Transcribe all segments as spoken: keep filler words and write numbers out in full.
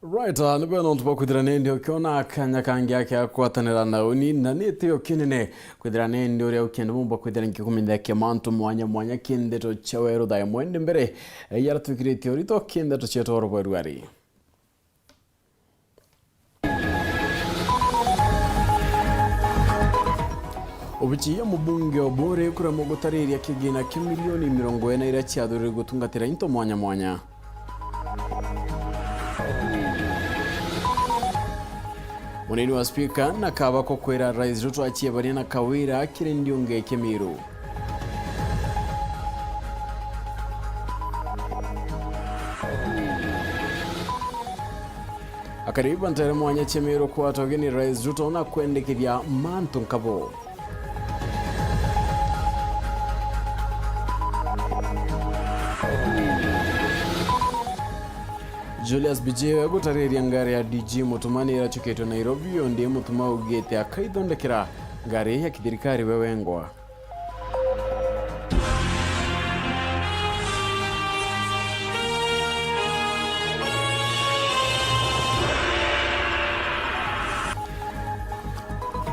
Right, ah, ni bwega nontu bwa kwithira nindi ukiona kanya kangi ake ga kugwatanira na uni, na ni itio kinene kwithira nindi uria ukienda bumba kwithira ngikumenya kia mantu mwanya mwanya ki ndeto cia weru thaa imwe ndi mbere, eh, yaratwikiritie urito ki ndeto cietu oro bweru ari. Obici ya mubunge Obore kuremwa gutariria kigina kia milioni mirongo ina iria ciathurirwe gutungatira into mwanya mwanya. Munini wa spika na kaba ko kwira Rais Ruto aciebania na Kawira kiri ndiunge kia Miru. Akari bantere mwanya cia Miru kwata ugeni Rais Ruto na kwendekithia mantu nkabo. Julius Bijiwe gutariria ngari ya D G Mutuma ni iracukitwe Nairobi, undi Mutuma augite akaithondekera ngari ya kithirikari we wengwa.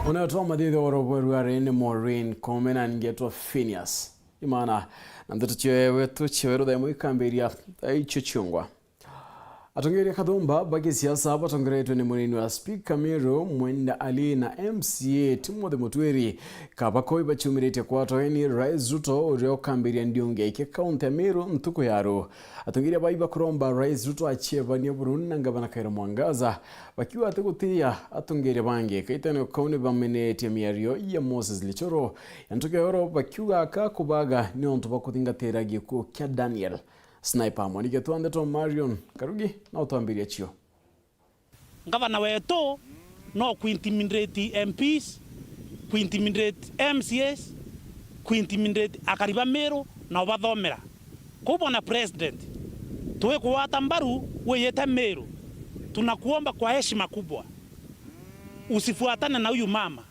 Une twa mathitho oro bweru ari ni Maureen Kome na ningetwa Phineas Imana, na ndeto cia wetu cia weru thaa imwe ikambiria thaa icio ciongwa. Atongeria kathumba ba gisiasa batongeretwe ni munini wa spika Meru Mwenda Ali na M C A Timothy Mutwiri kabakoi baciumiritie kwatwa ugeni Rais Ruto uria ukambiria ndiunge iki kaunti ya Meru ntuku ya ru. Atongeria bai bakuromba Rais Ruto aciebania buru na ngavana Kawira Mwangaza bakiuga ati gutiia atongeria bangi. Kaitene kau ni bamenetie miario ya Moses Lichoro ya ntuku ya oro bakiuga aka kubaga ni untu bwa kuthingatira gikuo kia Daniel. Sniper Mwaniki twa ndeto Marion Karugi na utwambiria cio. Ngavana wetu no kuintimidate M Ps, kuintimidate M C As, kuintimidate akari ba Meru na ubathomera. Kou bwana president, twikugwata mbaru wiyite Meru, tunakuomba kwa heshima kubwa usifuatane na huyu mama.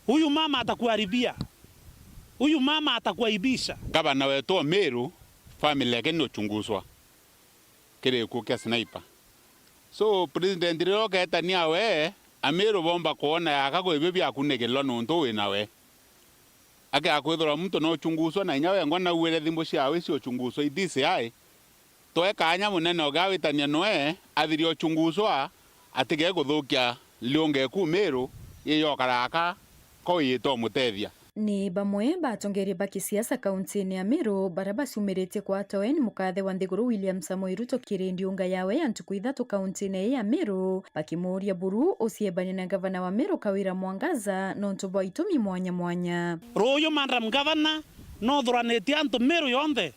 Huyu mama atakuharibia. Huyu mama atakuaibisha. Gavana wetu wa Meru, family yake ni uchunguzwa kiri gikuo kia Sniper. So, president riria uketania we, Ameru bomba kwona yaka kwi bio biakunigirwa nontu wi nawe. Akea kwithirwa muntu no uchunguzwa na inya wengwa nauire thimu ciawe cio uchunguzwa i D C I. Toe kaanya munene ugia witania noe athiria uchunguzwa atige kuthukia liunge kuu Meru, yiyokara aka ko yiyite umutethia. Ni bamwe ba atongeria ba kisiasa kauntine ya Meru baria baciumiritie kwatwa ugeni mukathe wa nthiguru William Samoei Ruto kiri ndiunga yawe ya ntuku ithatu kauntine ii ya Meru, bakimuuria buru uciebania na ngavana wa Meru Kawira Mwangaza nontu bwa itumi mwanya mwanya. Ruuyu Madam Governor, nothuranitie antu Meru yonthe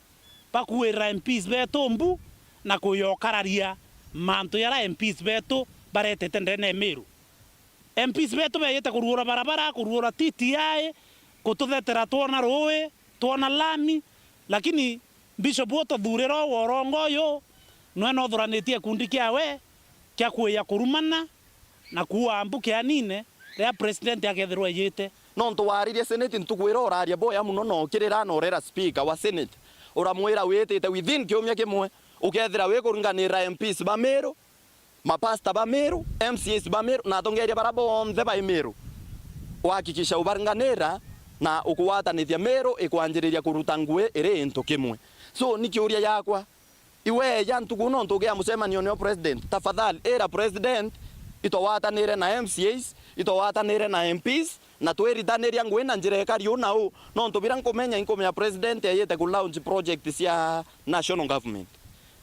bakuirira M Ps betu mbu na kuyokararia mantu jaria M Ps betu baretete ndene ya Meru. M Ps betu beyite kuruura barabara, kuruura T T I, kututhetera twona ruui, twona lami, lakini Bishop ututhuurira u wa urongo uyu, nwe nothuranitie gikundi kiawe kia kuuja kurumana na kuua mbu kianine riria president akethirwa ejite. Nontu waririe Senate ntuku iria uraria boya mono na ukirira na urera speaker wa Senate, uramwira witite within kiumia kimwe ukethira wikuringanira M Ps ba Meru, mapasta ba Meru, M C As ba Meru na atongeria bara bonthe bai Meru, uhakikisha ubaringanira na ukugwatanithia Meru ikwanjiriria kuruta ngui iri into kimwe. So ni kiuria yakwa, iwe eja ntuku nontu ugia mucemanio nio president, tafadhali ira president itogwatanire na M C As, itogwatanire na M Ps, na twiritaniria ngui na njira ikari u na u, nontu bira nkumenya inkumenya president ejite ku launch project cia national government.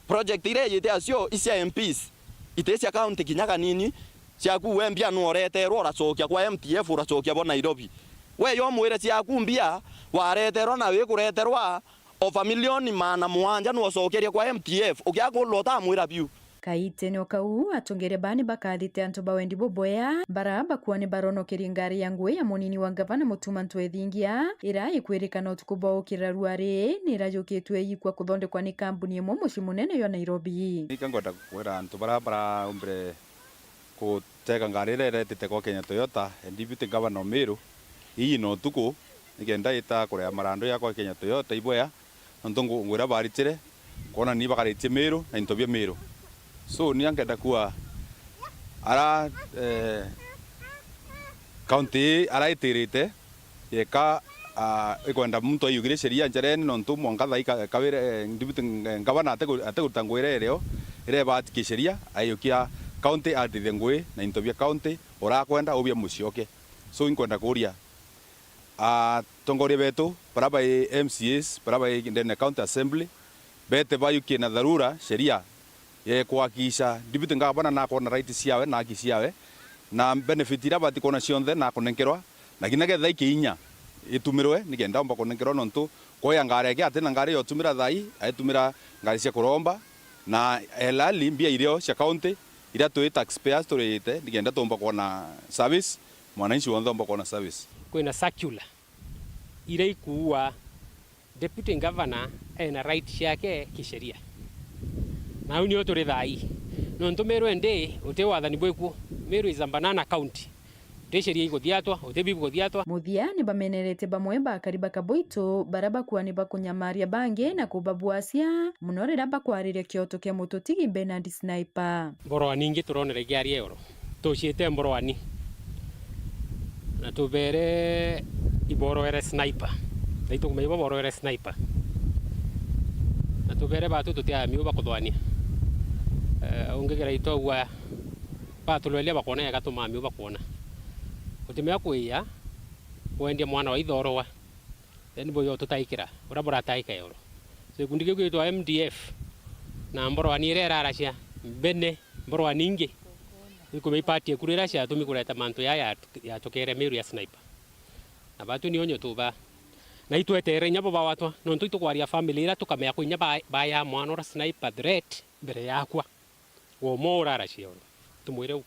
Project iria ejite acio i cia M Ps, iti cia county kinya kanini. Ciaku we mbia nu ureterwa, uracokia kwa M T F, uracokia bo Nairobi. We yo mwire ciaku mbia wareterwa na wikureterwa over milioni maana mugwanja nu ucokerie kwa M T F, ukiakurwa utamwira biu. Kaitene o kau, atongeria baa ni bakathite antu ba wendi bubwea, bara bakuwa ni baronokerie ngari ya ngui ya munini wa ngavana Mutuma Ntwethingia, ira ikwirikana utuku bwa ukirira ruari, ni irajukitwe iikwa kuthondekwa ni kambuni imwe mucii munene jwa Nairobi. Nika ngwenda kwira antu bara baraumbire gutega ngari iria iretite kwa Kenya Toyota, e Deputy Governor o Meru, ii na utuku, nikenda ita kurea marandu ya kwa Kenya Toyota ibwea, nontu ngu-, ngwira baritire, kwona ni bakaritie Meru na into bia Meru. So, ni ankenda kuwa ara, eh, county ii araitirite, yeka, ah, ikwenda muntu aiyugire sheria nchereni, nontu mwanka thaa ika-, kawire, eh, deputy ng-, ngavana ate ku-, ate kuruta ngugi iria irio, iria ibati kisheria, aiyukia county atithie ngugi na into bia county, urakwenda ubia mucioke. So, inkwenda kuria, atongoria betu, bara bai M C As, bara bai ndene ya County Assembly, bete bayukie na dharura sheria ya kuhakikisha deputy ngavana nakwona right ciawe na haki ciawe, na benefit iria abati kwona cionthe na kunenkerwa, na kinya ketha ikiinya itumirwe, nikenda omba kunenkerwa, nontu kwoya ngari yake atina ngari ya utumira thaa ii, aitumira ngari cia kuromba, na elali mbia irio cia county iria twi taxpayers turiite, nikenda tumba kwona service, mwananchi wonthe omba kwona service. Kwina circular iria ikuua deputy governor ena right ciake kisheria. Na au nio turi thaa ii. Nontu Meru endi uti wathani bwikuo. Meru is a banana county. Uti sheria ikuthiatwa, uti bibi kuthiatwa. Muthia ni bamenerete bamwe bakari ba Kaboito bara bakua ni bakunyamaria bangi na kubabuacia muno riria bakwariria kioto kia mututigi Bernard Sniper. Mboroa ningi turonere ikiaria ioro. Tuciite Mboroani. Na tubere iboroere Sniper. Na itukumenya ibo boroere Sniper. Na tubere batu tutiaya miu bakuthwania. Eh, ungikira itogwa batulwelia bakwona yega tumaa miu bakwona. Utimea kwiya, kwendia mwana wa ithorwa. Then boyo tutaikira, uria burataika yoro. So, gikundi kiu gitwa M D F, na Mboroani iria iraracia, mbene, Mboroani ingi, ikumenya ipati ekurira ciatumi kureta mantu ya, ya, yatukere Meru ya Sniper. Na batu ni onyo tuba. Na itwetere inya bo bawatwa, nontu itukwaria family iria tukamea kwi inya ba, baya mwana ura Sniper threat mbere yakwa. Womo urara cioro. Tumwire u.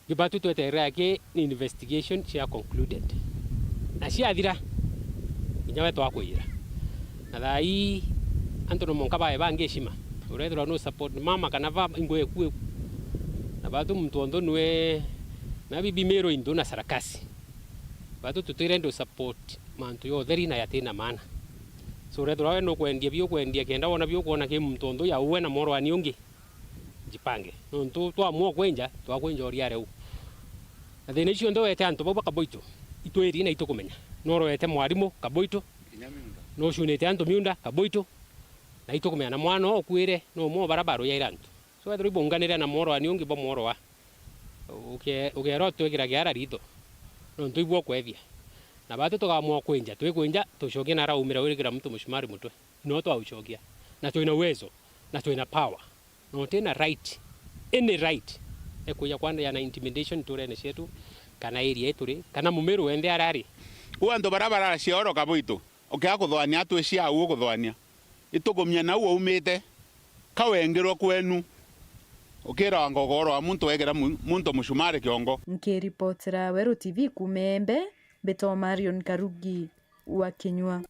Gibatu tweterera aki ni investigation cia concluded. Na ciathira, inya we twakwira. Na thaa ii, antu no monka bae bangi heshima. Urethirwa no support mama kana ba ingwe eku eku. Na batu muntu onthe nwe, na bibi miro into na sarakasi. Batu tutire ndo support mantu ya utheri na yatina maana. So, urethirwa we nukwendia biukwendia kenda wona biukwona ki muntu onthe ya uwe na morwani ungi, njipange. Nontu twamua kwenja, twakwenja uriare u. Na thina icio nthe wete antu bau ba Kaboito, itwiri na itukumenya. Norwete mwarimu Kaboito, nucunite antu miunda Kaboito, na itukumenya na mwana ukuire, no mo bara baruyaira antu. So, wethirwa ibunganire na morwani ungi bo morwa. Uke-, ukeera utwikira kiara ritho, nontu ibwo ukwethia. Na batu tukamua kwinja, twikwinja, tucokie na araumira wirikira muntu mucumari mutwe. No twaucokia. Na twina uwezo, na twina power. Na utina right, any right, ekuya kwandea na intimidation nturene cietu, kana area ituri, kana mumiru wenthe arari. U antu bara barara cioro Kaboito, ukia kuthwania atwi cia au ukuthwania. Itukumia nau waumite, ka wengirwe kwenu, ukira wanga ugoro wa muntu wekira mu-, muntu mucumari kiongo. Nkiripotera Weru T V kuuma Embe, mbitwa Marion Karugi wa Kinyua.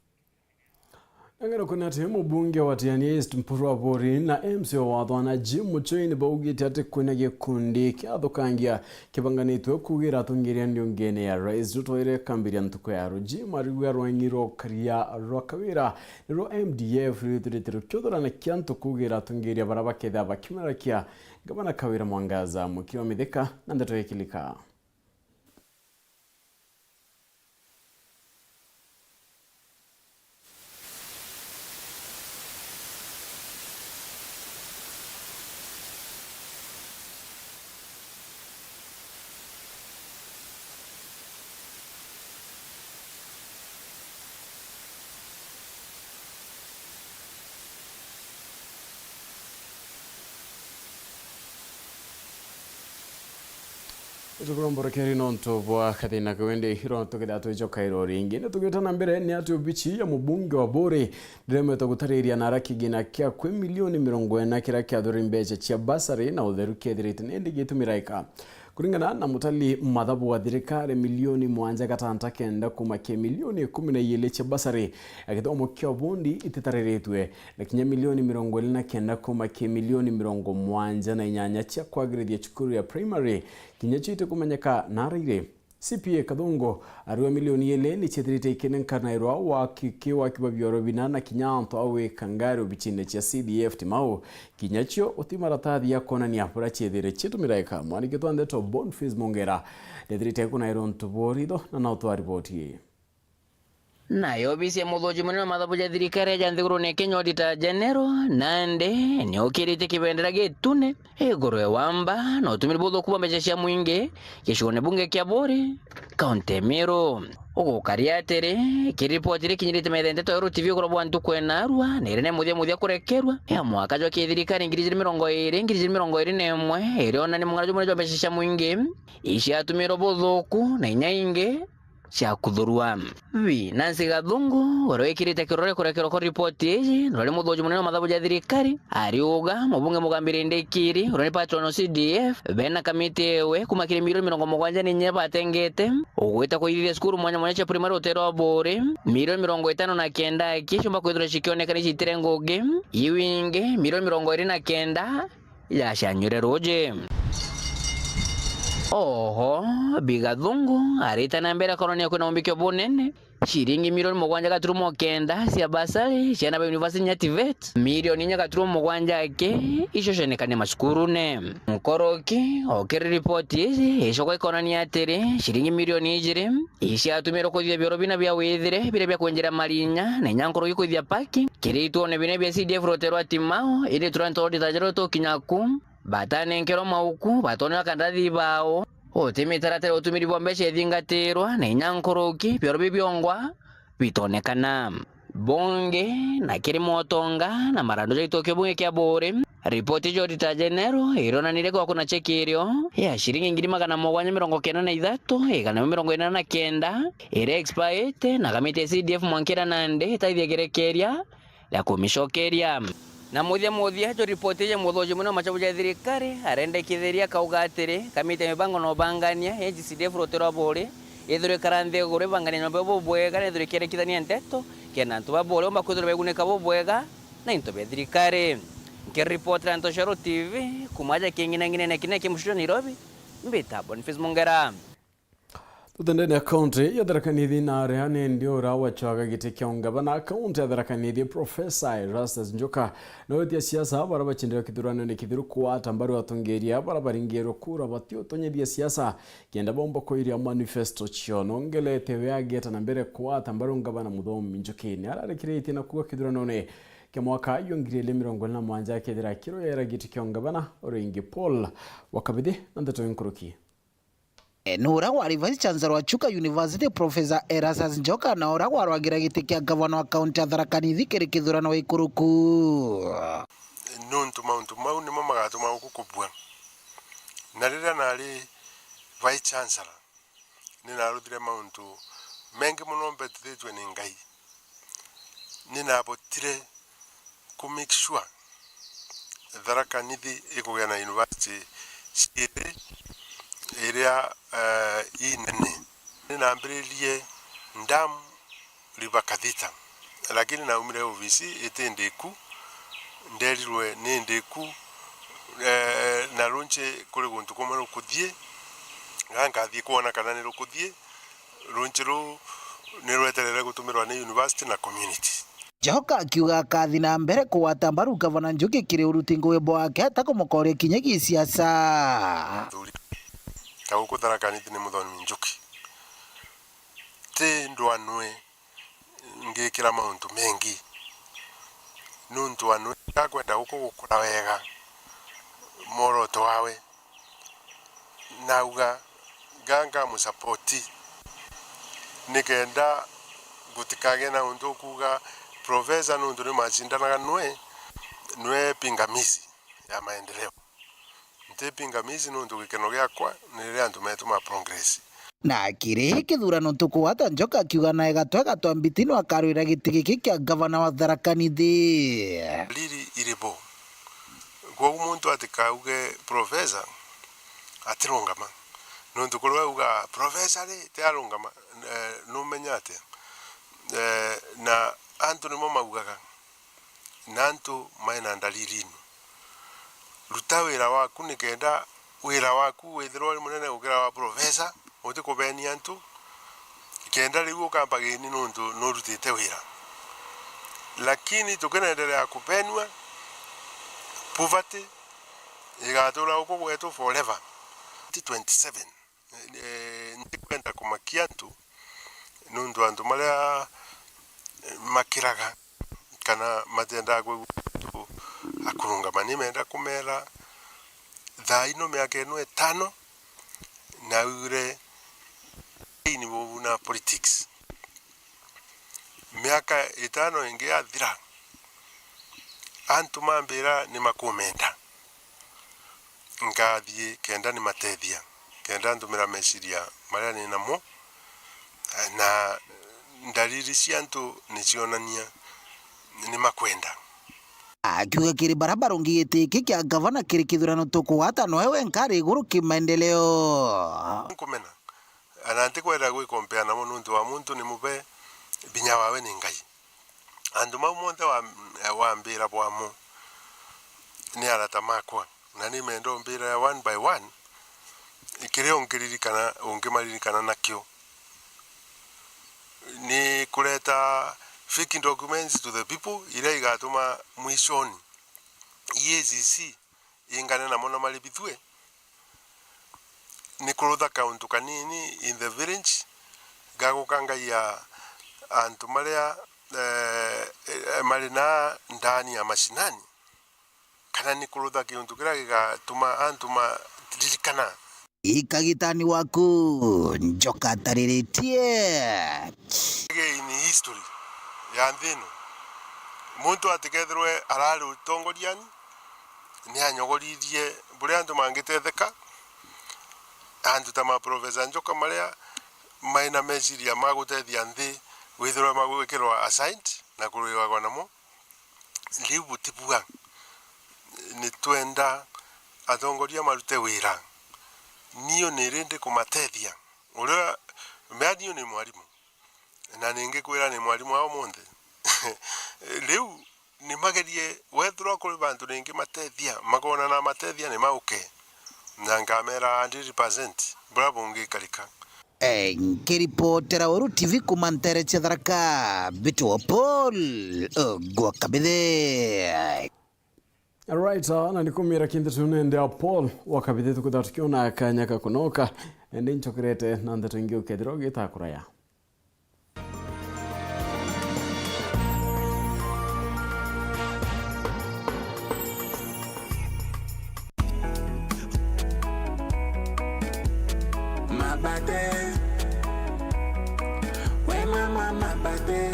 Nang'ero kwina ati mubunge wa Tiania East Mpuru Aburi na M C A wa Thwana Jim Muchoi ni baugite ati kwina gikundi kiathukangia kibanganitwe kugira atongeria ndiungene ya rais rutwaire kambiria ntuku ya ruji marigu ya rwang'i rwa ukaria rwa Kawira nirwo M D F rwithirite rukiuthurana kia antu kugira atongeria bara bakethira bakimerakia Gavana Kawira Mwangaza. Mukiri wa Mithika na ndeto ya Kilika. Tukuromborekeri nontu bwa kathina kau, indi iro tukethira twicoka iro ringi. Ni tugita na mbere, ni ati obici ya mubunge wa Buri ndiremete gutariria nara kigina kia kwi milioni mirongo ina kiria kiathuri mbeca cia basari na utheru kiethirite ni indi gitumiraika. Kuringana na Mutali, mathabu wa thirikari milioni mwanja gatanta kenda kuma ki milioni ikumi na iiri cia basari ya githomo kia ubundi ititariritwe, na kinya milioni mirongo iri na kenda kuma ki milioni mirongo mwanja na inyanya cia kwagirithia cukuru ya primary, kinya cio itikumenyeka nara iri. C P A Kathungu ariuga milioni ili ni ciethirite ikinenkanairwa waki, ki waki bwa bioro bina na kinya antu a gwika ngari obicine cia C D F Timau. Kinya cio uti maratathi ya kwonania buria ciethire citumiraika. Mwandiki wa ndeto Boniface Mongera ndethirite kunairwa untu bwa uritho na no twa riboti ii. Nayo obisi ya muthuji munene wa mathabu ja thirikari ja nthigurune ya Kenya, Auditor General, nandi niukirite kibendera gitune iguru ya wamba na utumiri buthuku bwa mbeca cia mwingi gicigoone bunge kia Buuri, kaunti ya Meru. Ugukari atiri, kiri ripoti iri kinyirite metha ya nteto ya Uru T V uguru bwa ntuku ya naarua, na iria ni muthia muthia kurekerwa ya mwaka jwa kithirikari ngiri ijiri mirongo iiri, ngiri ijiri mirongo iiri na imwe, irionania mung'ana jumwe jwa mbeca cia mwingi iciatumirwe buthuku na inya ingi cia kuthurua. Bi Nancy Gathungu, uria wikirite kirore kurekerwa kwa ripoti iji, na uria ni muthuji munene wa mathabu ja thirikari, ariuga mubunge Mugambi Rindikiri, uria ni patron wa C D F, bena kamiti ewe kuma kiri milioni mirongo mugwanja na inya batengete ugwita kuithithia cukuru mwanya mwanya cia primary utero wa Buuri, milioni mirongo itano na kenda aki ciumba kwithirwa cikionekana icitire ngugi, iu ingi milioni mirongo iiri na kenda yacanyure ruuji. Oho, Bi Gathungu arite na mbere akoonania kwina umbikio bunene, ciringi milioni mugwanja gaturumo kenda cia basari ciana ba university nya TVET, milioni inya gaturumo mugwanja aki icio cionekane macukurune. Nkoroki, okiri ripoti iji, icoka ikoonania atiri, ciringi milioni ijiri iciatumirwe kuthithia bioro bina bia withire biria bia kwenjera marinya, na inya nkoroki kuthithia paki, kiri ituone bina bia C D F rutere rwa Timau, indi turia ntoroti ta jaria tukinya ku, batanenkerwa mauku, batonera kandarathi bao, uti mitaratara ya utumiri bwa mbeca ithingatirwa, na inya nkoroki, bioro bibiongwa bitonekana. Bunge, na kiri motonga na marandu ja gituo kiu bunge kia Buuri, ripoti ja Auditor General ironanirie kwa kuna cheki irio ya ciringi ngiri magana mugwanja mirongo kenda na ithatu, igana rimwe mirongo inana na kenda, iria expirete, na kamiti ya C D F mwankira nandi itaithia kirekeria ria kumicokeria. Na muthia muthia jwa ripoti iji, muthuji munene wa machabu ja thirikari arendekithiria akauga atiri, kamiti ya mibango na ubangania ya N G C D F rutere rwa Buuri ithirwe ikara nthi iguru ibangania nyomba bubwega na ithirwe ikierikithania nteto, kenda antu ba Buuri bomba kwithirwa baigunika bubwega na into bia thirikari. Nkiripotera Ntoshero T V, kuma aja king'inang'inene kinene ki mucii jwa Nairobi, mbita Boniface Mongera. Tutendene ya kaunti ya Tharaka Nithi na aria ni ndio ura wacwaga giti kia ungavana kaunti ya Tharaka Nithi, Professor Erastus Njoka, na wetia siasa bara bacindira kithuranone kithiru kuata mbaru atongeria bara baringirwe kura batiutonyethia siasa kenda bomba kuiria manifesto cio. Nongelete we ageta na mbere kuata mbaru ngavana Muthomi Njuki. Ni ararikiritie na kuuga kithuranone kia mwaka yo ngiri ili mirongo ili na mwanja akethira akiruyera giti kia ungavana uringi Paul wa Kabithi na ndeto inkuruki. Ni uria wari Vice Chancellor wa Chuka University, Professor Erastus Njoka, na uria warwagira giti kia ngavana wa kaunti ya Tharaka Nithi kiri kithurano gikuruku. Nuntu mauntu mau nimo magatuma guku kubua. Na riria nari Vice Chancellor, ni naruthire mauntu mengi mono mbetithitue ni Ngai. Ni nabotire ku make sure Tharaka Nithi ikugia na university ciiri iria, eh, inene. Ni nambiririe Ndamu River Cathedral, lakini naumire obisi iti ndiku, nderirwe ni ndiku, eh, na runchi kuri guntu kumwe rukuthii, ga nkathii kwona kana ni rukuthii. Runchi ruu ni rweterere gutumirwa ni university na community. Njoka akiuga akathi na mbere kugwata mbaru Gavana Njuki kiri uruti ngugi bwake atakumukoria kinya gisiasa. Athuri ta guku Tharaka Nithi ni Muthomi Njuki. Ti ndwanwe ngikira mauntu mengi. Nuntu anwe akwenda guku gukura wega, mworoto wawe. Nauga, nga nkamusapoti, nikenda gutikagee na untu ukuuga profesa, nuntu ni macindanaga nwe, nwe pingamizi ya maendeleo. Nti pingamizi, nuntu gikeno giakwa ni riria antu metu ma progress. Na kiri kithurano ntuku wata Njoka akiuga nae Gatwe Gatwa Mbitino akarwira giti giki kia ngavana wa Tharaka Nithi. Riri iri bo. Kwogu muntu atikauge profesa atirungama. Nuntu kuria auga profesa ri, ti arungama, eh, numenya atia? Eh, na antu nimo maugaga, na antu mai na ndariri ino. Ruta wira waku nikenda wira waku withirwa uri munene gukira wa profesa, Utikubenia antu, kenda riu ukamba gini nuntu nurutite wira. Lakini tukinenderea kubenua, poverty igatura uku gwetu forever. Twenty twenty-seven, eh, ntikwenda kumakia antu, nuntu antu maria, eh, makiraga kana matiendaga kwigua antu akurungama, nimenda kumera, thaa ino miaka ino itano, naugire, ini bubu na politics. Miaka itano ingi yathira, antu mambira nimakumenda. Nkathii kenda nimatethia, kenda ntumira meciria maria ni namo, na ndariri cia antu nicionania nimakwenda. Akiuga kiri bara barungi giti giki kia gavana kiri kithurano tukugwata, noe wenka ari iguru kimaendeleo. Nkumena, na ntikwenda gwikompea namo nuntu wa muntu ni mube, binya wawe ni Ngai. Antu mau monthe wa-, wambira bwamo ni arata makwa, na nimenda umbira one by one, kiria ungiririkana, ungimaririkana nakio. Ni kureta fake documents to the people, iria igatuma mwishoni E A C C ingane namo na maribithue. Ni kurutha kauntu kanini in the village, ga gukangaia antu maria, eh, eh, mari na ndani ya mashinani, kana ni kurutha kiuntu kiria gigatuma antu maririkana. Ikagitani waku, njoka atariritie. In history ya nthi ino, muntu atikethirwe arari utongoriani, ni anyogoririe buria antu mangitetheka. Antu ta ma Professor Njoka maria mai na meciria ma gutethia nthi, withirwe magwikirwa aside na kuruigagwa namo. Riu butibua, ni twenda atongoria marute wira. Niu ni rindi kumatethia. Uria, mea niu ni mwarimu. Na ningikwira ni mwarimu wa umunthe. Riu nimagerie, wethirwa kuri bantu ningimatethia, makona na matethia nimauke. Na nkamera hundred percent, buria bungikarika. Eh, nkiripotera Weru T V kuma ntere cia Tharaka, Mbitwa Paul, eh, gwa Kabithi. Alright, ah, na nikumira kintu tu nende a Paul wa Kabithi, tukwithirwa tukiona kanya ka kunoka, indi nchokerete na ndeto ingi ukethirwa ugita kuraya. Mabate. We mama mabate.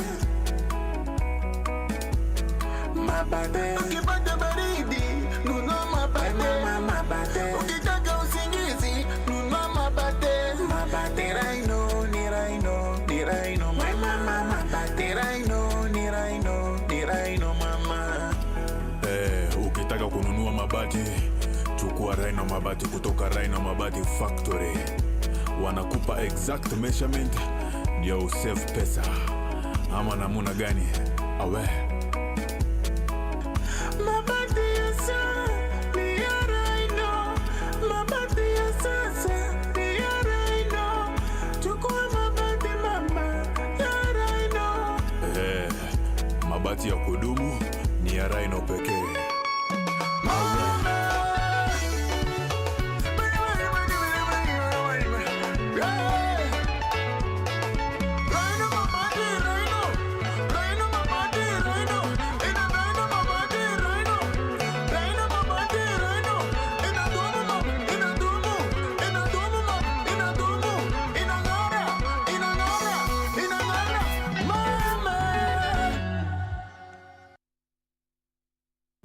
Mabate. Ukipata baridi, nunua mabate. We mama mabate. Ukitaka usingizi, nunua mabate. Mabate Rhino, ni Rhino, ni Rhino. We mama mabate Rhino, ni Rhino, ni Rhino mama. Eh, ukitaka kununua mabati, chukua Rhino Mabati kutoka Rhino Mabati Factory. Wanakupa exact measurement, ndio usave pesa. Ama namuna gani? Awe. Mabati ya sa-, ni ya Rhino. Mabati ya sasa, ni ya Rhino. Chukua mabati mama, ya Rhino. Eh. Mabati ya kudumu ni ya Rhino pekee.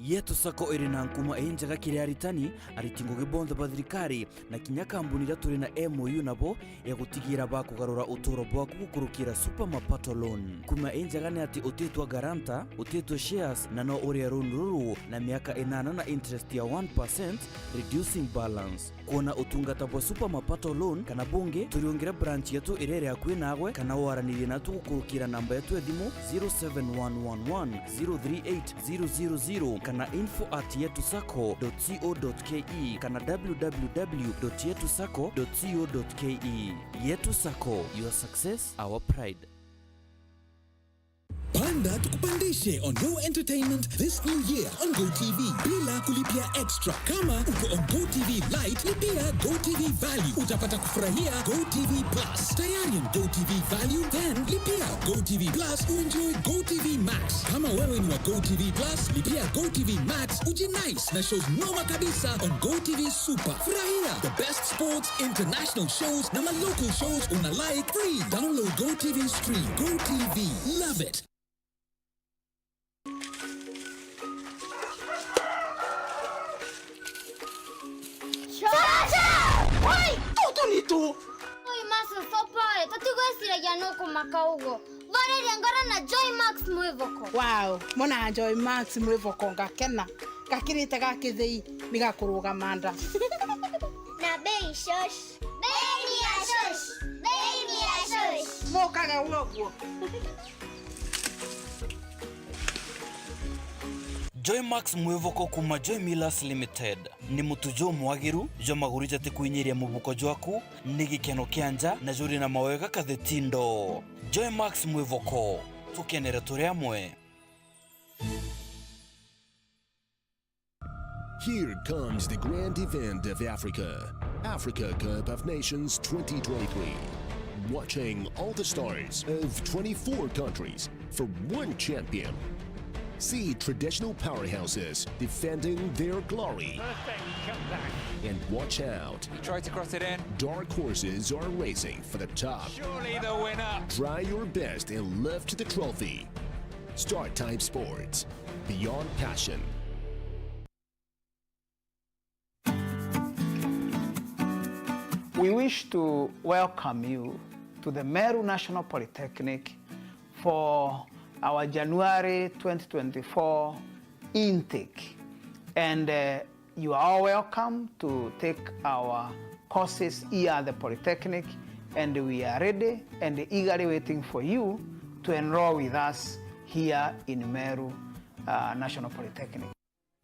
Yetu Sacco iri na nkuma injega kiri aritani, ariti ngugi bonthe ba thirikari, na kinya kambuni iria turi na M O U nabo ya gutigira bakugarura uturo bwaku gukurukira Super Mapato Loan. Nkuma injega ni ati utitwa guarantor, utitwa shares, na no urie loan ruru na miaka inana na interest ya one percent, reducing balance. Kwona utungata bwa Super Mapato Loan kana bungi, turiungire branch yetu iria iri akui naagwe, kana waranirie natu gukurukira namba yetu ya thimu zero seven one one one zero three eight zero zero zero kana info at yetu sacco dot co dot ke kana w w w dot yetu sacco dot co dot ke. Yetu Sacco, your success, our pride. Panda tukupandishe on Go Entertainment this new year on Go T V bila kulipia extra. Kama uko on Go T V Lite, lipia Go T V Value, utapata kufurahia Go T V Plus. Tayari on Go T V Value? Then lipia Go T V Plus uenjoy Go T V Max. Kama wewe ni wa Go T V Plus, lipia Go T V Max ujinice na shows noma kabisa on Go T V Super. Furahia the best sports, international shows na ma local shows una like free. Download Go T V Stream. Go T V. Love it. Chacha! Oi, tutu ni tu. Oi, Max, usopoe. Tutigwiciragia nukumaka uguo. Thoriria ngoro na Joy Max Mwivoko. Wow, mona Joy Max Mwivoko ngakena. Gakirite ga kithei ni gakurugama nda. Na bei shosh. Bei ni ya shosh. Bei ni ya shosh. Mukage uguo. Joy Max Mwivoko kuma Joy Millers Limited ni mutu jumwagiru jwa maguru jatikwinyiria mubuko jwaku, ni gikeno kia nja na juri na mawega kathetindo. Joy Max Mwivoko, tukenere turi amwe. Here comes the grand event of Africa, Africa Cup of Nations twenty twenty-three. Watching all the stars of twenty-four countries for one champion. See traditional powerhouses defending their glory. Perfect comeback. And watch out. He tried to cross it in. Dark horses are racing for the top. Surely the winner. Try your best and lift the trophy. Start Time Sports. Beyond passion. We wish to welcome you to the Meru National Polytechnic for our January twenty twenty-four intake. And, uh, you are all welcome to take our courses here at the Polytechnic, and we are ready and eagerly waiting for you to enroll with us here in Meru, uh, National Polytechnic.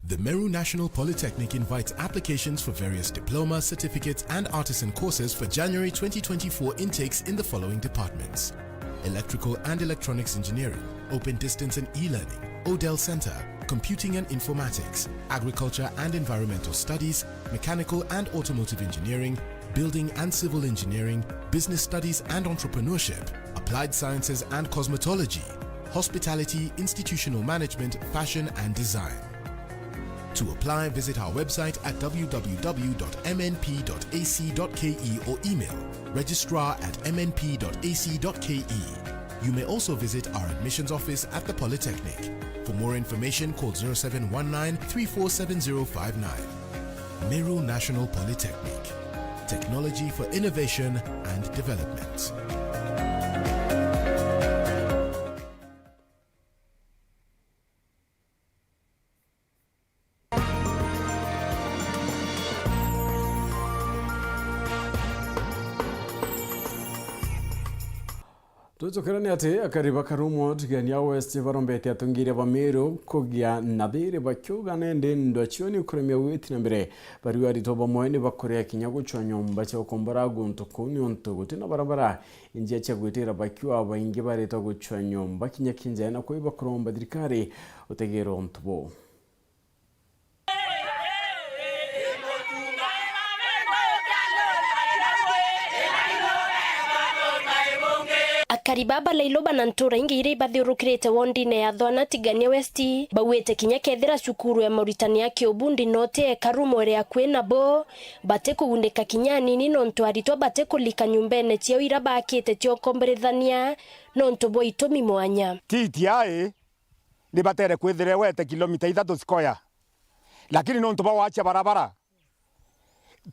The Meru National Polytechnic invites applications for various diploma, certificates, and artisan courses for January twenty twenty-four intakes in the following departments: Electrical and Electronics Engineering, Open Distance and E-Learning, Odell Center, Computing and Informatics, Agriculture and Environmental Studies, Mechanical and Automotive Engineering, Building and Civil Engineering, Business Studies and Entrepreneurship, Applied Sciences and Cosmetology, Hospitality, Institutional Management, Fashion and Design. To apply, visit our website at w w w dot m n p dot a c dot k e or email registrar at m n p dot a c dot k e. You may also visit our admissions office at the Polytechnic. For more information, call zero seven one nine three four seven zero five nine. Meru National Polytechnic. Technology for innovation and development. Twicokera ni ati akari ba Karumo Tigania West barombete atongeria ba Meru kugia na thiri bakiuga nende ndwa cio ni kuremia gwiti na mbere. Bariu aritwa bamwe ni bakuria kinya gucwa nyomba cia ukombora guntu kuu niuntu guti na barabara, njia cia gwitira bakiuga baingi baritwa gucwa nyomba kinya kinjae na kwi bakuromba thirikari utegera untu buu. Akari ba Balailoba na ntura ingi iria ibathiurukirite wondine ya Thwana Tigania West, bauite kinya kethira cukuru ya maurutani ya kiubundi no ti ekaru mwere akui nabo, batikuguneka kinya anini nontu aritwa batikulika nyumbene ciao iria baakite cia ukomborithania nontu bwa itumi mwanya. T T I ni batere kwithira igwete kilomita ithatu square. Lakini nontu bwa wacia barabara,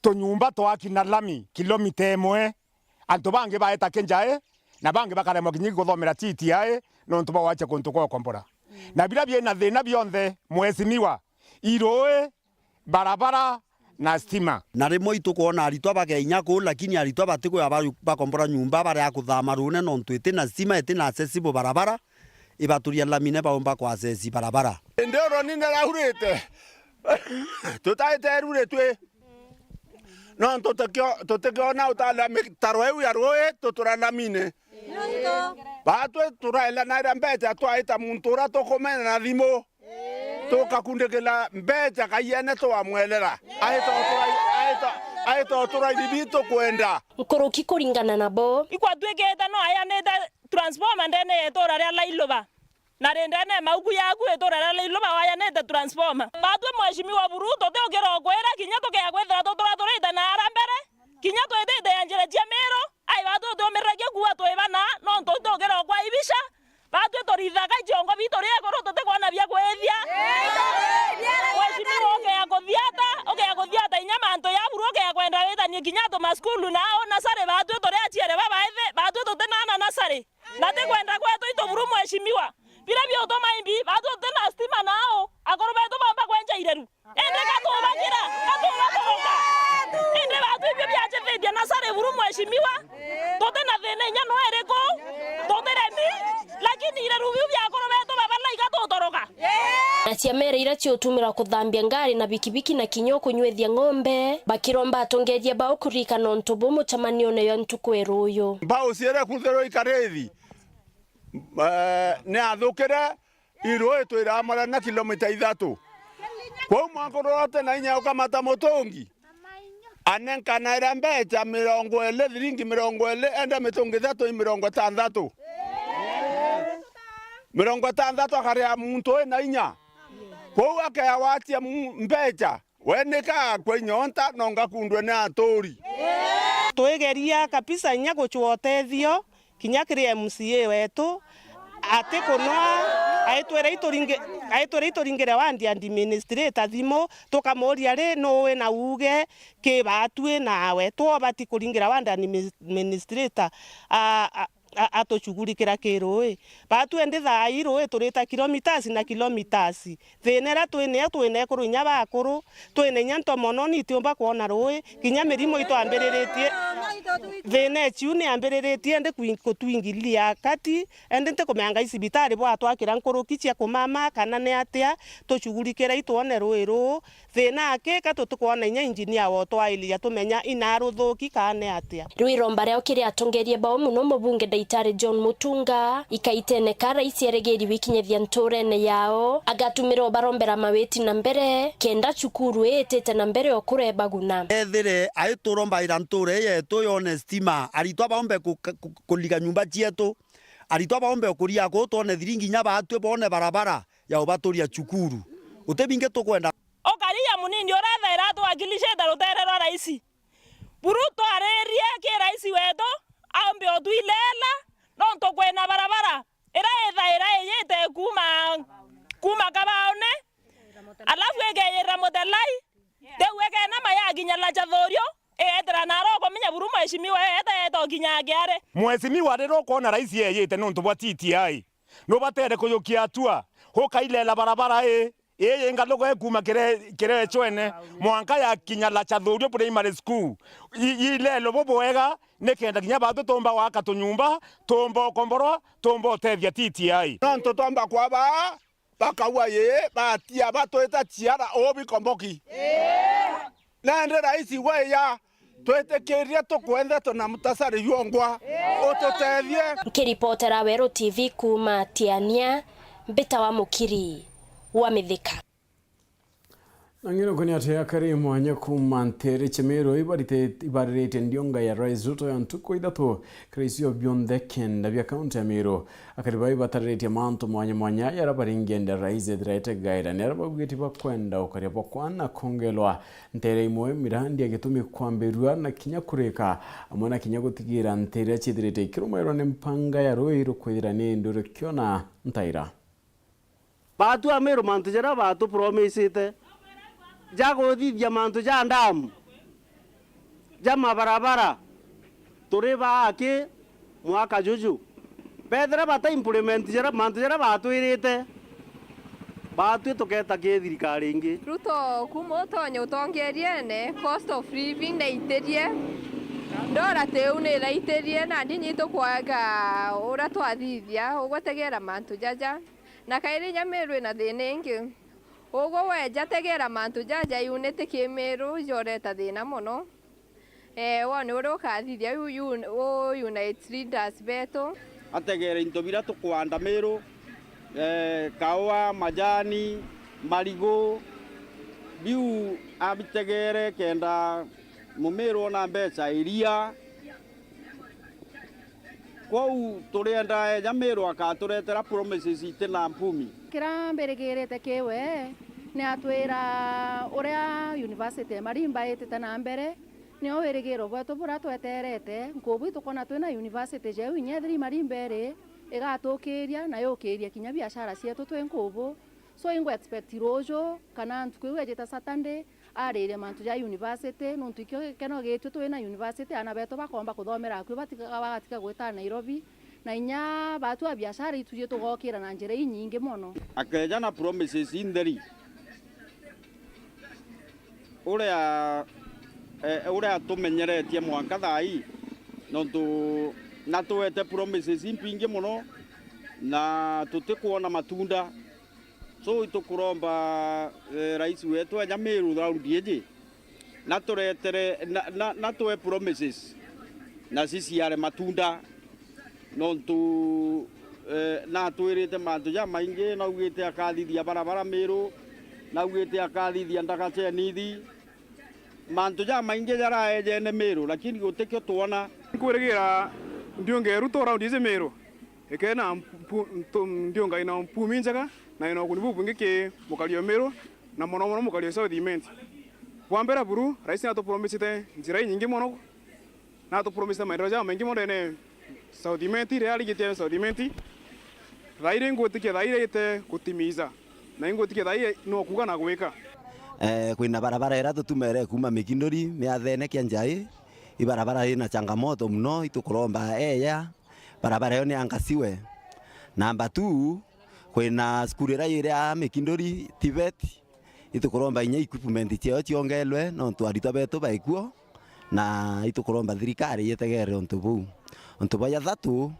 tunyumba twaki na lami kilomita imwe, antu bangi baeta kinjae, na bangi bakaremwa kinya guthomera T T I nontu bwa wacia kuntu kwa ukombora. Na biria biina thina bionthe, mheshimiwa, irui, barabara, na stima. Na rimwe itukwona aritwa bageinya kuu, lakini aritwa batikwia ba-, bakombora nyumba baria kuthama ruune, nontu iti na stima, iti na accessible barabara, ibaturia lamine baumba ku access barabara. Indi uroni niraurite, tutaite ruri twi, nontu tutikio-, tutikiona utala mitaro iu ya rui tutura lamine. Batwi turaelanaira mbeca, twaita muntu uria tukumena na thimu, tukakundikira mbeca kaiene twamwelera. Aita utura-, aita, aita utura iribi tukwenda. Nkuruki kuringana nabo. Ikwatuikite no ayanite transformer ndene ya itura ria Lailuba, na ri ndene mauku yaku itura ria Lailuba wayanite transformer. Batwi mheshimiwa buru, tutiukira ukwira kinya tukea kwithira tutura turite na ara mbere, kinya twitite ya njira cia Miru, ai batwi utiumiragia kuuga twi bana, nontu tutiukira ukwaibisha. Batwi turithaga iciongo bitu ri iguru, tutikwona bia kwithia. Mheshimiwa, ukea kuthiata, ukea kuthiata inya mantu ya buru, ukea kwenda witanie kinya antu masukulu na au nasari, batwi turi aciari babaithi, batwi tutinana nasari. Na ti kwenda kwetu itu buru mheshimiwa. Biria biutuma imbi, batwi tutina stima na au, akuru betu baumba kwenja ireru. Indi gatubagira, gatubatoroka. Indi batwi ibio biajithitie nasari buru mheshimiwa. Tutina thina inya no iriku. Tutiremi, lakini ireru biu bia akuru betu babalai gatutoroka. Na cia mere iria ciutumirwa kuthambia ngari na bikibiki na kinya ukunywithia ng'ombe, bakiromba atongeria bao kuririkana untu buu mucemanione ya ntuku ya ruuyu. Mbau ciere kuthirwa ikarithi, eh, ni athukire iruui twiramara na kilomita ithatu. Kwou mwankuru uria uti na inya ukamata mutungi, anenkanaira mbeca mirongo iri, thiringi mirongo iri, enda mitungi ithatu i mirongo itantatu. Mirongo itantatu akaria muntu wi na inya. Kwou akea watia mu-, mbeca, we nika akwa inyonta, no ngakundwe ni aturi. Twigeria kabisa inya gucwa utethio, kinya kiri M C A wetu, atikunwa, aitwira ituringi-, aitwira ituringire ward administrator thimu, tukamuria, ri, nuu wina uuge ki batwi nawe? Twobati kuringira ward admi-, administrator a, a, a, atucugurikira ki ruui. Batwi indi thaa ii ruui turita kilometres na kilometres. Thina iria twi nayo, twi na ekuru inya bakuru, twi na inya ntomono, ni itiumba kwona ruui, kinya mirimo itwambiriritie. Thina iciu ni yambiriritie indi kwi-, kutwingilia kati, indi ntikumenya ngai cibitari bwatwakira nkuruki cia kumama kana ni atia, tucugurikira itwone ruui ruu. Thina aki ka tutikwona inya injinia wa utwailiria tumenya ina ruthuki kana ni atia. Riu iromba riao kiri atongeria bao mono mubunge Daitari John Mutunga, ikaitene ka raisi erigiri wikinyithia nturene yao, agatumira ubarombera mawiti na mbere, kenda cukuru ii itite na mbere o kurebaguna. Ethire aiturombaira nture ii yetu yone stima, aritwa baombe ku-, ku-, kuriga nyumba cietu, aritwa baombe kuria kuu twone thiringi inya batwi bone barabara ya ubaturia cukuru. Uti bingi tukwenda. Ukaria munini urethaira atwakilishite rutere rwa raisi. Buru twaririe ki raisi wetu, aumbe utwilela, nontu kwina barabara iria ithaira iyite kuuma, kuuma Kabaone, alafu ikeyira Mutelai, riu ikenama yakinya Lachathurio, igetira naro ukumenya buru mheshimiwa eete, eete ukinya Kiari. Mheshimiwa, riria ukwona raisi eyite nontu bwa T T I, nubatere kuyukia atua, ukailela barabara ii, ii ingaluka ikuuma Kire-, Kirechwene mwanka yakinya Lachathurio Primary School. I-, ilelo bubwega, nikenda kinya batwi tuumba gwaka tunyumba, tuumba ukomborwa, tuumba utethia T T I. Nontu twamba kwaba, bakaua ii, batia batwita ciara uu bikomboki. Nandi raisi weya, twitikirie tukwendetwe na mutasari jwongwa, ututethie. Nkiripotera Weru T V kuuma Tiania, mbita wa Mukiri wa Mithika. Na ng'iroko ni ati akari mwanya kuuma nteere cia Meru ibarite-, ibariritie ndionga ya Rais Ruto ya ntuku ithatu kiri icio bionthe kenda bia kaunti ya Meru. Akari bau ibatariritie mantu mwanya mwanya yara baringienda Rais ethira etegaira ni ara baugite bakwenda ukaria bwa kwana kongelwa nteere imwe, mirandi ya gitumi kwambirua na kinya kurika, amwe na kinya gutigira nteere iria ciithirite ikirumairwa ni mpanga ya rui rukwithira ni nduru kiona ntaira. Baatu a Meru mantu jaria baatupromisite ja kuthithia mantu ja ndamu, ja mabarabara, turi baaki mwaka juju. Bethira bata implement jaria, mantu jaria baatwirite, Baatwi tukeeta ki thirikari ingi? Ruto, kuma utonye utongeriene, cost of living ni itirie, ndora tiu ni iraitirie, na ndinyi tukwaga uria twathithia ugwetegera mantu jaja, na kairi inya Meru ina thina ingi. Ugwe weja tegera mantu jaja iunite ki Meru joreta thina mono. Ee, wone uria ukathithia u, u, u unite leaders betu. Ategere into biria tukwanda Meru, ee, kaua, majani, marigu, biu abitegere kenda Mumiru ona mbeca iria. Kwou turienda eja Miru akaturetera promises iti na mpumi. Kiria mbirigirite ki we ni atwira uria university ya Marimba itite na mbere, nio wirigiro bwetu buria tweterete. Nkubu itukona twina university jeu inya ethira i Marimba iri igatukiria na yukirie kinya biashara cietu twi nkubu. So, ingwe expect ruju kana ntuku iu ejite Saturday, aririe mantu ja university, nontu ikio gikeno gitue twi na university, aana betu bakomba kuthomera akui, batiga, bagatiga gwita Nairobi, na inya batu a biashara itujie tugokira na njira inyingi mono. Akeja na promises intheri, uria, eh, uria atumenyeretie mwanka thaa ii, nontu natuete promises impingi mono, na tutikwona matunda. So, itukuromba, eh, rais wetu eja Miru round iji, naturetere, na, na, natwe promises, na ciciare matunda, nontu, eh, natwirite mantu jamaingi, naugite akathithia barabara Miru, naugite akathithia ndaka cia nithi, mantu jamaingi jaraejene Miru, lakini gutikio twona. Nkwirigira ndiunge Ruto round iji Miru, ikena mpu-, ntu-, ndiunga ina mpumi njega na ina uguni bubwingi ki mukari o Miru, na mono mono mukari o South Imenti. Bwa mbere buru, rais natupromisite njira inyingi mono, natupromisite maendeleo jamaingi mono ndene South Imenti, riria arigitie South Imenti, thairi ngwitikia thairi aite gutimiza, na ingwitikia thairi no kuuga na gwika. Eh, kwina barabara iria tutumere kuuma Mikinduri miathene kia Njai, i barabara ina changamoto mono, itukuromba eya, barabara iyo ni angasiwe. Namba two, kwina cukuru iria iri a Mikinduri, TVET, itukuromba inya equipment ciao ciongelwe, nontu aritwa betu baikuo, na itukuromba thirikari yetegere untu buu. Untu bwa jathatu,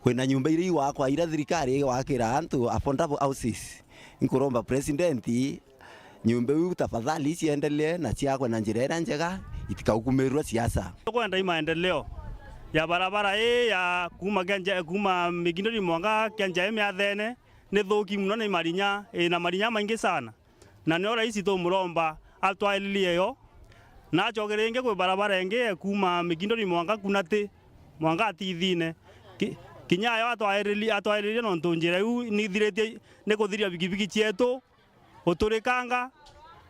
kwina nyumba iria igwakwa iria thirikari igwakira antu affordable houses. Inkuromba president, nyumba iu tafadhali ciendelee na ciakwe na njira iria njega, itikaukumirua siasa. Tukwenda i maendeleo ya barabara ii ya kuuma kia Nja-, kuuma Mikinduri mwanka kia Njai miathene, ni thuki mono, ni marinya, ina marinya maingi sana. Na nio rais tumuromba atwairirie yo, na acoke ringi kwi barabara ingi ya kuuma Mikinduri mwanka Kunati, mwanka Atithine. Ki-, kinya yo atwairiri-, atwairirie nontu njira iu nithiritie ni kuthiria bikibiki cietu guturikanga.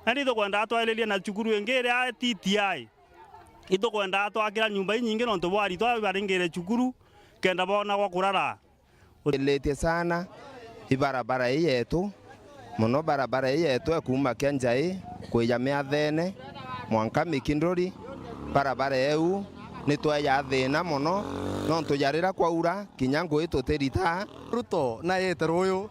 Indi itukwenda atwairirie na cukuru ingi iria T T I. Itukwenda atwakira nyumba inyingi nontu bwa aritwa baringire cukuru kenda boona gwa kurara. Ilitie sana i barabara ii yetu, mono barabara ii yetu e kuuma kia Njai kwija miathene mwanka Mikinduri. Barabara iu ni tweja thina mono, nontu ja riria kwaura, kinya ngui tutiritaa. Ruto na yite ruyu,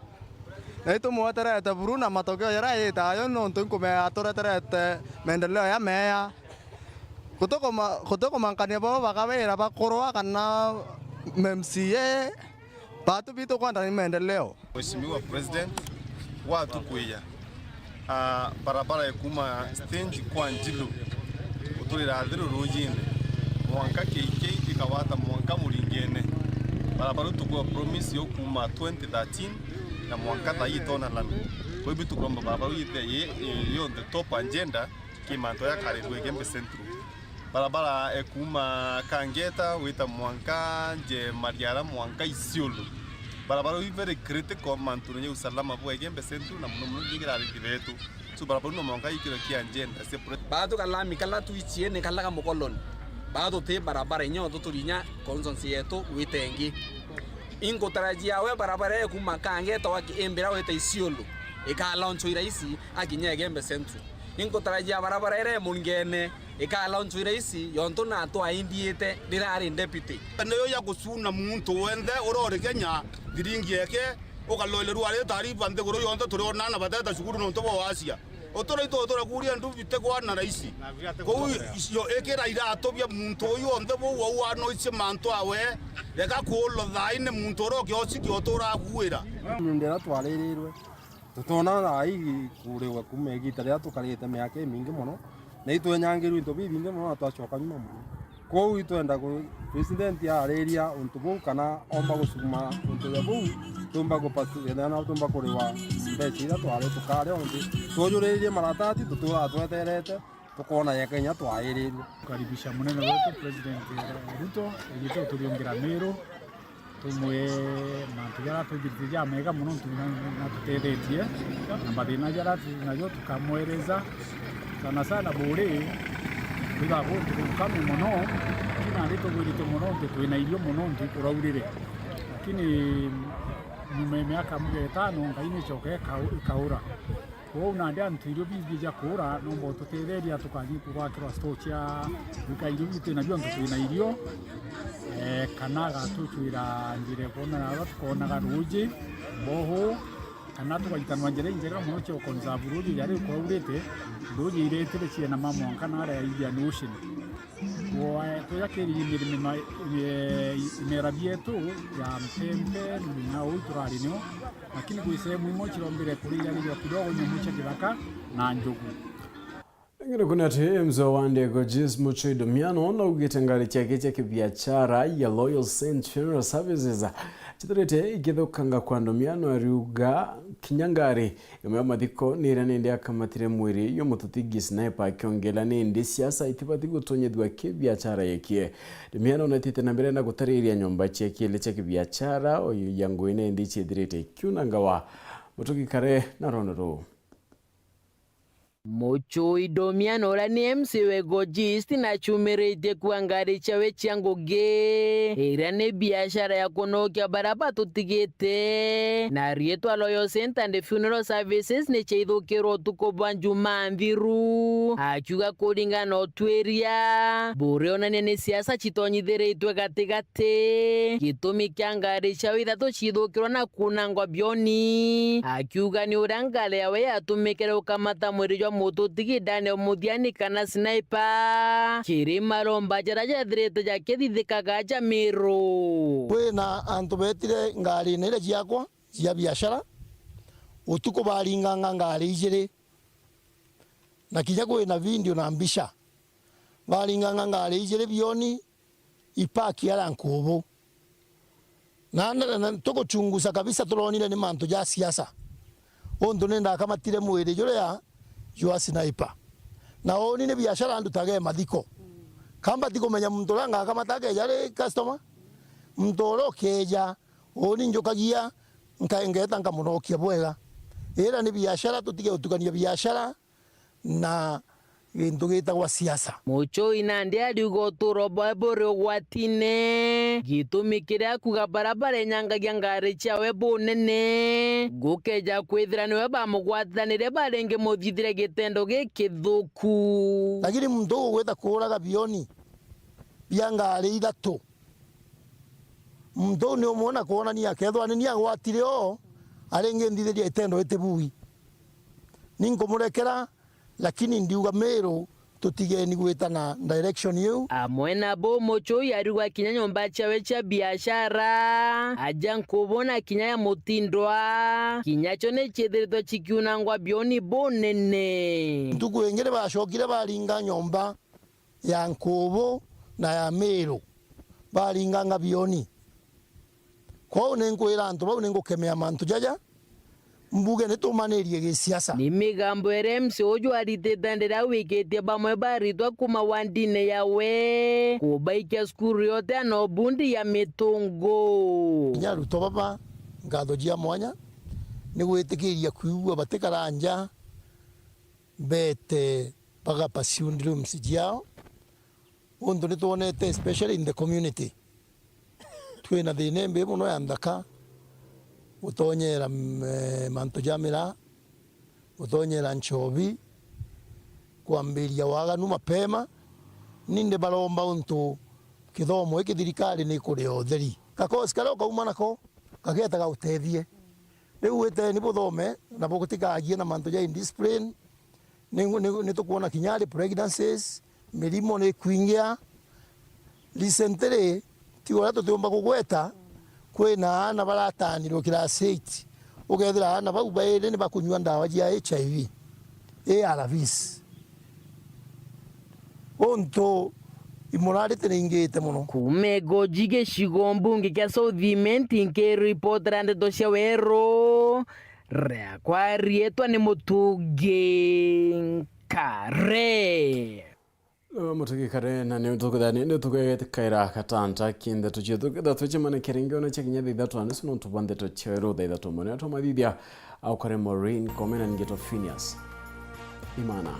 na itumweterete buru na matokeo jaria yitayo, nontu inkumea atureterete maendeleo ya meya. Gutikuma-, gutikumankania baba bakawira bakurwa kana M C A, batu bitu kwenda ni maendeleo. Mheshimiwa President, watukuya, ah, barabara ya kuma stage kwa Njilu, guturira Athiru rujine, mwanka K K ikawata mwanka Muringene. Barabara iu tukwa promise yo kuma twenty thirteen na mwanka thaa ii itona lami. Kwa hivyo tukomba barabara iu yithire yi, yi, yi on the top agenda. Ki mantu ya kari Igembe Central. Barabara e kuma Kangeta wita mwanka nje Mariara mwanka Isiolo. Barabara i very critical mantu ya usalama bwa Igembe Central na muno muno ngigira arithi betu. So barabara no mwanka ikiro kia agenda cia pre- Batu kalami kala twichie ni kala ka mukoloni. Batu ti barabara inyo tuturinya constituency yetu witengi. Ingutarajia we barabara e kuma Kangeta waki imbira wita Isiolo. Ikalaunchwa iraisi akinya Igembe Central. Ingutarajia barabara iria e Muringene ikalaunchwa iraisi yontu na twaindiite riria ari deputy. Niyo ya gucuna muntu wenthe urori Kenya thiringi yake Ukaloile rwari taarifa nthiguru yonthe turiona na bateta cukuru nontu bwa wacia. Utura itu utura kuria ndu bitegwa na raisi. Kou icio ikira iratu bia muntu uyu onthe buu au anoicie mantu awe, reka kuulwa thaai ni muntu uria ukioci kiotura akuira. Ndira twaririrwe. Tutona thaai kuriwa kuuma igita riria tukarite miaka imingi mono, na itwenyangirwe into bibingi mono na twacoka nyuma mono. Kwou itwenda ku-, president aariria untu buu kana omba gucuma untu ja buu, tumba kupati-, na tumba kuriwa mbeca iria twari tukaria onthe. Twujuririe maratati tutura tweterete, tukona yeka inya twairirue. Kukaribisha munene wetu President Ruto, igita uturiungira Meru. Tumwire mantu jaria atwithiritie jamega mono, nontu na, natutethetie na mathina jaria turi najo tukamwereza. Sana sana buri, twithaga kwi untu gukamwe mono, lakini nandi tugwirite mono nontu twina irio mono nontu ikuraurire, lakini nyuma ya miaka muga itano Ngai nicoka ikau-, ikaura. Kwou nandi antu irio bibi ja kuura, nomba ututetheria tukathi kugwakirwa store cia gwika irio biu twina bio, antu twina irio, eh, kana agatucwira njira ikwonana aria tukonaga ruuji, mbohu, kana tugaitanwa njira injega mono cia uconserve ruuji ja riu kwaurite, ruuji iretire ciena ma mwanka na aria Indian Ocean. Wa-, tujakiririe mirimo ma-, ime-, imera bietu ya mpempe na uu turari nio, lakini kwi sehemu imwe cirombire kurijanirwa kidogo nyamu cia kithaka na njogu. Ngiri kuni ati mzee wa ndego Jis Muchoi Domiano naugite ngari ciake cia kibiachara ya Loyal Saint Funeral Services cithirite ikithukanga kwa Domiano, ariuga kinya ngari Nyuma ya mathiko, ni iria nindi akamatire mwiri uyu mututi Gisniper, akiongela nindi siasa itibati gutonyethua kibiachara yekie. Domiano natite na mbere na gutariria nyomba cia kiele cia kibiachara, uyu ya ngui nindi ciithirite ikiunangawa. Mutugi kare na rono ruu. Muchoi Domiano uria ni M C wa Igoji East na acumiritie kuuga ngari ciawe cia ngugi, iria ni biashara ya kunokia baria batutigite, na riitwa Loyal Saint and Funeral Services ni ciaithukirwe utuku bwa Njumaa nthiru, akiuga kuringana na utwiria buria onania ni siasa citonyithiritwe gatigati, gitumi kia ngari ciao ithatu ciithukirwa na kunangwa bioni, akiuga ni uria ngari yawe yatumikire gukamata mwiri jwa mututi Daniel Muthiani kana Sniper, kiri maromba jaria jathirite jakithithikaga ja Meru. Kwina antu beetire ngarine iria ciakwa cia biashara, utuku baringanga ngari ijiri, na kinya kwina video na mbica, baringanga ngari ijiri bioni, ipaki aria nkubu. Na, na, na, na tuguchunguza kabisa, turonire ni mantu ja siasa. Untu ni ndakamatire mwiri juria jwa Sniper. Na uuni ni biashara ndutaga e mathiko. Kamba tikumenya muntu uria ngakamata akeja ari customer. Muntu uria ukeja, uuni njukagia, nka-, ngeeta nkamunokia bwega. Ira ni biashara, tutige gutukania biashara na gintu gitagwa siasa. Muchoi nandi ariuga uturo bwawe buri ugwatine, gitumi kiria akuuga baria barenyangagia ngari ciawe bunene, gukeja kwithira niwe bamugwatanire baringi muthithire gitendo gikithuku. Lakini muntu ugwita kuuraga bioni bia ngari ithatu, muntu uu ni umwona kwonania akethwa ni ni agwatire o, aringi nthithiria itendo itibui. Ni nkumurekera, lakini ndiuga Meru tutigeni gwita na direction iu. Amwe na buu, Muchoi ariuga kinya nyomba ciawe cia biashara, aja nkubona kinya ya mutindwa, kinya cio ni ciithiritwe cikiunangwa bioni bunene. Ntuku ingi ni bacokire baringa nyomba ya nkubu na ya Meru, baringanga bioni. Kwou ni nkwira antu bau ni ngukemea mantu jaja, mbuge ni tumanirie gisiasa. Ni migambo iria M C uju aritite ndiria wikitie bamwe baritwa kuuma wandine yawe, kubaikia cukuru yote ya Nobundi ya Mitungu. Kinya arutwo baba, nkatho cia mwanya, ni gwitikiria kwigua batikara nja, beete baga pursue dreams ciao, untu ni twonete, especially in the community, twina thina imbi mono ya nthaka, gutonyera, mm, eh, mantu ja miraa, gutonyera nchobi, kwambiria waganu mapema. Ni ndi baromba untu kithomo giki thirikari ni ikuria utheri. Gakosi karia ukauma nako, gageeta gautethie. Riu witeni buthome na butikagie na mantu ja indiscipline. Ni, ni, ni tukwona kinya ari pregnancies, mirimo ni kwingia. Recently, tiga uria tutiumba kugweta, kwina aana baratanirwe class eight, ukethira aana bau bairi ni bakunyua ndawa cia H I V, A R Vs. Untu imurarite ni ingite mono. Kuuma Igoji gicigo mbunge kia South Imenti, nkiripotera ndeto cia Weru, riakwa riitwa ni Mutugi Nkare. Mutugi Nkare, na ni tukithani ni tukegekaira gatanta ki ndeto cietu, kethira twicemanikia ringi ona cia kinya thaa ithatu na nusu nontu bwa ndeto cia Weru thaa ithatu mwana. Tumathithia, aukare Maureen Komena, ningi to Phineas Imana.